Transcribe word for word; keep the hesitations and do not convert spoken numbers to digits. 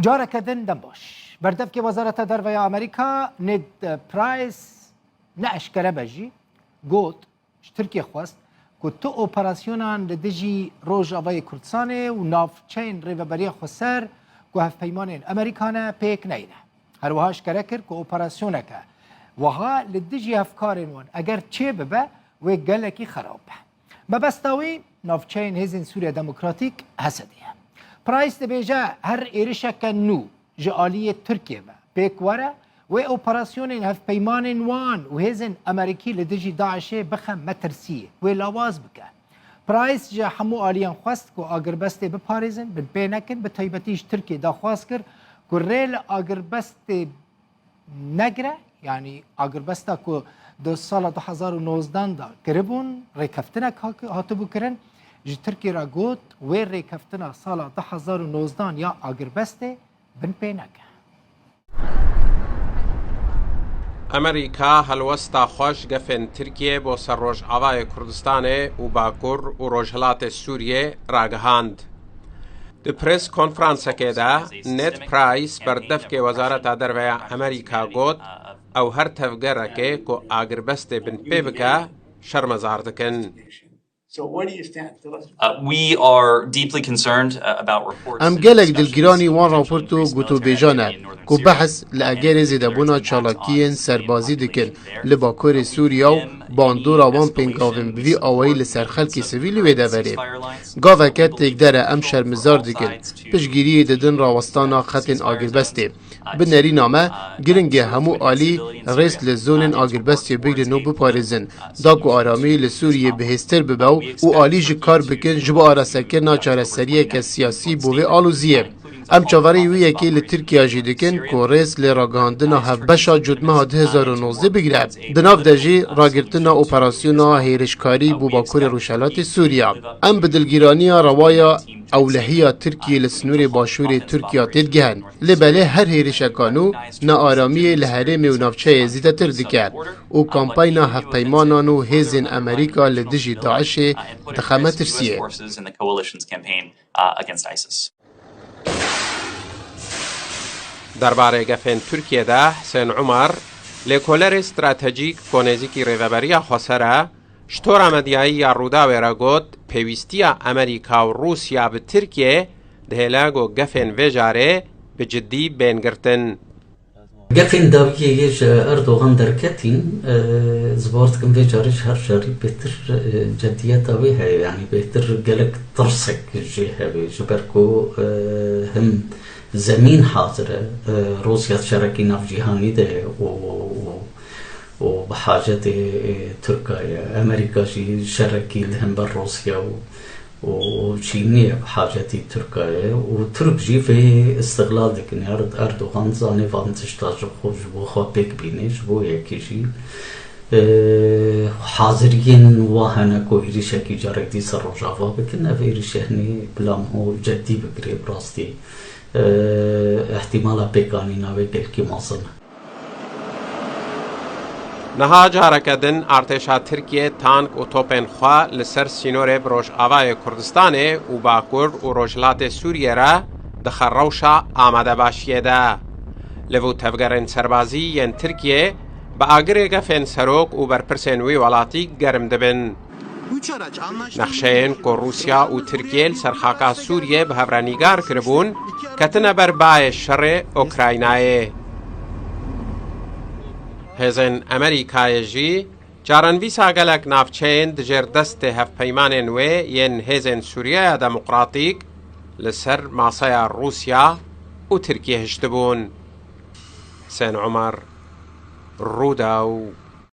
Careke din dem baş. Berdevkê Wezareta Derve ya Amerîka, Ned Price, ne eşkere be jî, got, ji Tirkiye xwest ku tu operasyonan li dijî Rojavayê Kurdistanê û navçeyên Rêveberiya Xweser ku hevpeymanên Amerîka ne, pêk neyne. Her wiha eşkere kir ku operasyoneke wiha li dijî hevkarên wan eger çêbibe, wê gelekî xerab be. Mebesta wî navçeyên Hêzên Sûriya Demokratîk, H S D'ê ye. Price dibêje, her êrişeke nû ji aliyê Tirkiyê ve pêk were, wê operasyonên hevpeymanên wan û hêzên Amerîkî li dijî DAIŞ'ê bixe metirsiyê, wê lawaz bike. Price ji hemû aliyan xwest ku agirbestê biparêzin, binpê nekin, bi taybetî ji Tirkiyê daxwaz kir ku rê li agirbestê negire, yanî agirbesta ku di sala du hezar û nozdan de kiribûn, rêkeftinek hak-, hatibû kirin, ji Tirkiyê re got, wê rêkeftina sala du hezar û nozdan ya agirbestê binpê neke. Amerîka helwesta xwe ji gefên Tirkiyê bo ser Rojavayê Kurdistanê û Bakur û Rojhilatê Sûriyê ragihand. Di press konferansekê de Ned Price, berdevkê Wezareta Derve ya Amerîka, got, ew her tevgerekê ku agirbestê binpê bike, şermezar dikin. Em gelek dilgiranî wan raport û gotûbêjan e ku behs li egerê zêdebûna çalakiyên serbazî dikin li Bakurê Sûriya û bandora wan pêngavên bi vî awayî li ser xelkê sivîl li wê deverê. Gaveke têkder e, em şermizar dikin, piştgiriyê didin rawestana xetên agirbestê. Bi nerîna me, giring e hemû alî rêz li zonên agirbestê bigrin û biparêzin, da ku aramî li Sûriyê bihêztir bibe û alî jî kar bikin ji bo arastekirina çareseriyeke siyasî bo vê aloziyê. Em çaverê wî yekê li Tirkiya jî dikin ku rêz li ragihandina hevbeşa cotmeha du hezar û nozdeh bigire. Di nav de jî ragirtina operasyona hêrişkarî bo Bakurê Rojhelatê Sûriya. Em bi dilgîraniya rewaya ewlehiya Tirkiyê li sinûrê başûrê Tirkiya têdigihin. Lê belê her hêrişeka nû nearamiyê li herêmê û navçeyê zêdetir dike û kampayna hevpeymanan û hêzên Amerîka li dijî DAIŞ'ê dixe metirsiyê. Derbarê gefên Tirkiyê de Hisên Umar, lêkolerê stratejîk ku nêzîkî Rêveberiya Xweser e, ji tora medyayî ya Rûdawê re got, pêwîstiya Amerîka û Rûsya bi Tirkiyê dihêle ku gefên vê carê bi cidî bên girtin. Gefên dawiyê yê ji Erdogan derketîn, e, ez bawer dikim vê carê ji her carî bêhtir, e, ceddiyeta wê heye, yanî bêhtir gelek tirsek jê hebe, ji ber ku, e, him zemîn hazir e, e, Rûsya di şerekî navcîhanî de ye û, û, û bi hacetê, e, Tirka ye. Amerîka jî şerekî li hember Rûsya û û Çînê ye, bi hacetî Tirka ye û Tirk jî vê îstixlal dikin. Er-, Erdogan dizane van tişta ji xwe, ji bo xwe pêk bîne, ji bo yekê jî, e, haziriyên wa hene ku êrîşekî carek dî ser Rojava bikin. Ev êrîşe hinê bila min ho cedî bigire, bi rastî, e, îhtîmala pêkanîna wê gelkî mezin e. Niha careke din artêşa Tirkiyê tank û topên xwe li ser sînorê bi Rojavayê Kurdistanê û Bakur û Rojhilatê Sûriyê re dixe rewşa amadebaşiyê de. Li vû tevgerên serbazî yên Tirkiyê bi agirê gefên serok û berpirsên wî welatî germ dibin. Nexşeyên ku Rûsya û Tirkiye li ser xaka Sûriyê bi hev re nîgar kiribûn, ketine ber bayê şerê Ukraynayê. Hêzên Amerîkayê jî carenvîsa gelek navçeyên di jêr destê hevpeymanên wê yên Hêzên Sûriyeya Demokratîk li ser maseya Rûsya û Tirkiye hiştibûn. Sen Omer, Rûdaw.